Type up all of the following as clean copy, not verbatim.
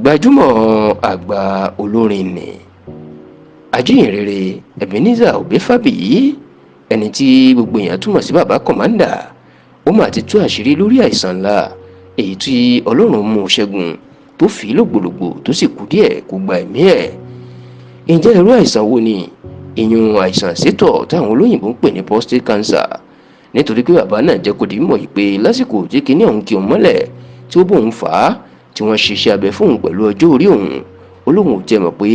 Gbajúmọ̀ àgbà olórin ni ajíhìnrere Ebenezer Obey Fábíyì, ẹni tí gbogbo èèyàn túmọ̀ sí Bàbá Kọ̀mándà, ó mà ti tú àṣírí lórí àìsàn ńlá èyí tí Ọlọ́run mú ṣẹ́gun tó fi lògbòlògbò tó sì kú díẹ̀ kó gba ẹ̀mí ẹ̀. Ǹjẹ́ irú àìsàn wo ni ìyún àìsàn sétọ̀ táwọn olóyìnbó ń pè ní prostate cancer? Nítorí pé bàbá náà jẹ́ kó di mọ̀ yìí pé lásìkò tí kinní ọ̀hún kí òun mọ́lẹ̀ tí ó bóun fà á tí wọ́n ṣiṣẹ́ abẹ fóun pẹ̀lú ọjọ́ orí òun, ó lóun ò tiẹ̀ mọ̀ pé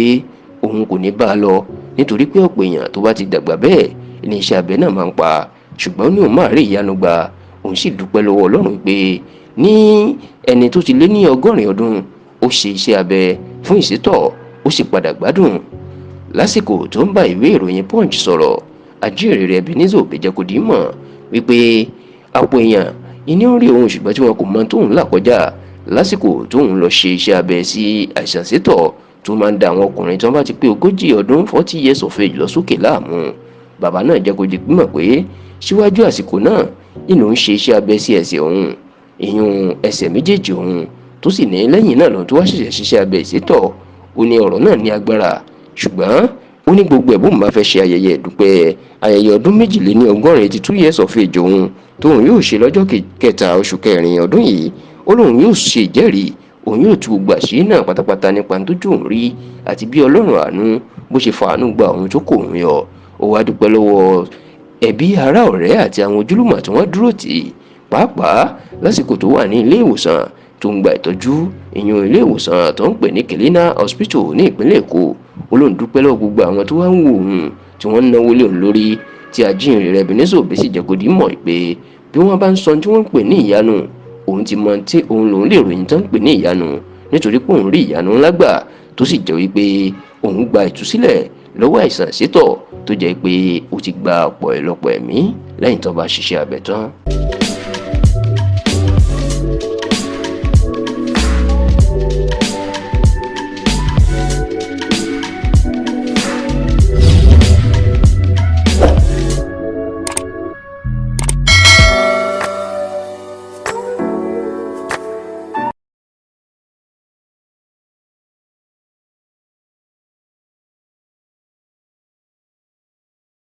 òun kò ní bá a lọ, nítorí pé ọ̀pọ̀ èèyàn tó bá ti dàgbà bẹ́ẹ̀ ní iṣẹ́ abẹ náà máa ń pa. Ṣùgbọ́n ní òun máa rí ìyanu gbà, òun sì dúpẹ́ lọ́wọ́ Ọlọ́run pé ní ẹni tó ti lé ní 80 ọdún ó ṣe iṣẹ́ abẹ fún ìsétọ̀, ó sì padà gbádùn. Lásìkò tó ń bá ìwé ìròyìn Punch sọ̀rọ̀, ajíhìnrere Ebenezer Obey jẹ́ kó di mọ̀ wípé àpò èèyàn ìní ń rí òun, ṣùgbọ́n tí wọn kò mọ tóun là kọjá lásìkò tóun lọ ṣe iṣẹ́ abẹ sí àìsàn sétọ̀ tó máa ń da àwọn ọkùnrin tí wọ́n bá ti pé 40 ọdún, 40 years of age, lọ sókè láàmú. Bàbá náà jẹ́ kó di mọ̀ pé síwájú àsìkò náà nínú ń ṣe iṣẹ́ abẹ sí ẹsẹ̀ òun, ìyún ẹsẹ̀ méjèèjì òun, tó sì ní lẹ́yìn náà lòun tó wá ṣẹ̀ṣẹ̀ ṣiṣẹ́ abẹ ìsétọ̀. Ó ní ọ̀rọ̀ náà ní agbára, ṣùgbọ́n ó ní gbogbo ẹ̀ bóun bá fẹ́ ṣe ayẹyẹ ìdúpẹ́ ayẹyẹ ọdún 82, 82 years of age òun, tóun yóò ṣe lọ́jọ́ 3 oṣù 4 ọdún yìí, ó lóun yóò ṣe ìjẹ́rìí, òun yóò tú gbogbo àṣírí náà pátápátá nípa tójú òun rí àti bí Ọlọ́run àánú bó ṣe fàánú gba òun tó kò òun yọ. Ó wá dúpẹ́ lọ́wọ́ ẹbí, ará, ọ̀rẹ́ àti àwọn ojúlùmọ̀ tí wọ́n dúró tì í, pàápàá lásìkò tó wà ní ilé ìwòsàn tó ń gba ìtọ́jú, ìyún ilé ìwòsàn tó ń pè ní Kelina Hospital ní ìpínlẹ̀ Èkó. Ó lóun dúpẹ́ lọ́wọ́ gbogbo àwọn tó wá ń wo òun tí wọ́n ń náwó lé òun lórí, tí ajíhìnrere Ebenezer Obey sì jẹ́ kó di mọ̀ pé bí wọ́n bá ń sọ tí wọ́n ń pè ní ìyanu, òun ti mọ tí òun lòun lè ròyìn tó ń pè ní ìyanu, nítorí pé òun rí ìyanu ńlá gbà, tó sì jẹ́ wípé òun gba ìtúsílẹ̀ lọ́wọ́ àìsàn sétọ̀ tó jẹ́ pé ó ti gba ọ̀pọ̀ ìlọ́pọ̀ ẹ̀mí lẹ́yìn tó bá ṣiṣẹ́ abẹ tán.